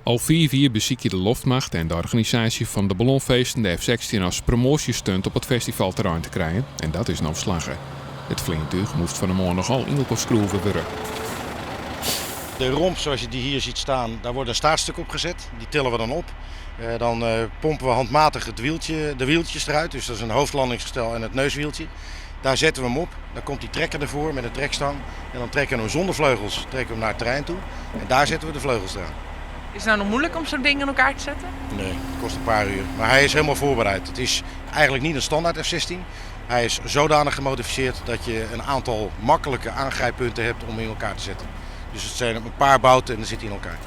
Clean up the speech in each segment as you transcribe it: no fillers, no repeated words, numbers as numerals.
Al 5 jier besykje de loftmacht en de organisaasje fan de ballonfeesten de F-16 as promoasjestunt op it festivalterrein te krijen. En dat is no slagge. It fleantúch moast fan 'e moarn noch al yn elkoar skroeve wurde. De romp zoals je die hier ziet staan, daar wordt een staartstuk op gezet. Die tillen we dan op. Dan pompen we handmatig de wieltjes eruit. Dus dat is een hoofdlandingsgestel en het neuswieltje. Daar zetten we hem op. Dan komt die trekker ervoor met een trekstang. En dan trekken we hem zonder vleugels trekken we hem naar het terrein toe. En daar zetten we de vleugels eraan. Is het nou nog moeilijk om zo'n ding in elkaar te zetten? Nee, het kost een paar uur. Maar hij is helemaal voorbereid. Het is eigenlijk niet een standaard F-16. Hij is zodanig gemodificeerd dat je een aantal makkelijke aangrijppunten hebt om in elkaar te zetten. Dus het zijn een paar bouten en dan zit hij in elkaar.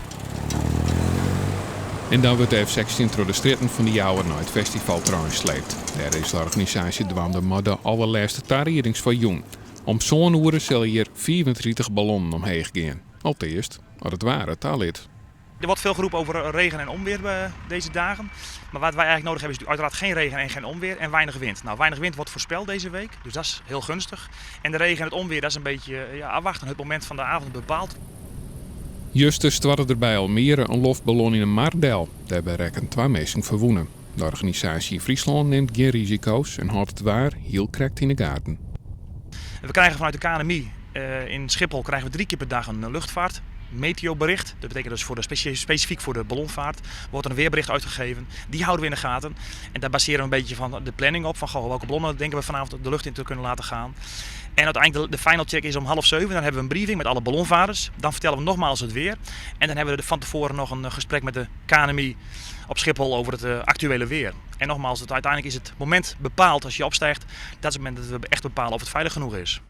En dan wurdt de F-16 troch de strjitten fan De Jouwer nei it festivalterrein sleept. Dêr is de organisaasje dwaande mei de allerlêste tariedings foar jûn. Om sân oere sille hjir 35 ballonnen omheech gean. Alteast, as it waar it talit. Er wordt veel geroepen over regen en onweer deze dagen. Maar wat wij eigenlijk nodig hebben is uiteraard geen regen en geen onweer en weinig wind. Nou, weinig wind wordt voorspeld deze week, dus dat is heel gunstig. En de regen en het onweer, dat is een beetje ja, afwachten. Het moment van de avond bepaalt. Juster stoarte der by Almere in loftballon yn in mar del. Dêrby rekken twa minsken ferwûne. De organisaasje Fryslân nimt gjin risiko's en hâldt it waar hiel krekt yn 'e gaten. We krijgen vanuit de KNMI in Schiphol krijgen we drie keer per dag een luchtvaart meteobericht. Dat betekent dus specifiek voor de ballonvaart wordt er een weerbericht uitgegeven. Die houden we in de gaten. En daar baseren we een beetje van de planning op. Van goh, welke ballonnen denken we vanavond de lucht in te kunnen laten gaan. En uiteindelijk de final check is om 6.30. Dan hebben we een briefing met alle ballonvaarders. Dan vertellen we nogmaals het weer. En dan hebben we van tevoren nog een gesprek met de KNMI op Schiphol over het actuele weer. En nogmaals, uiteindelijk is het moment bepaald als je opstijgt. Dat is het moment dat we echt bepalen of het veilig genoeg is.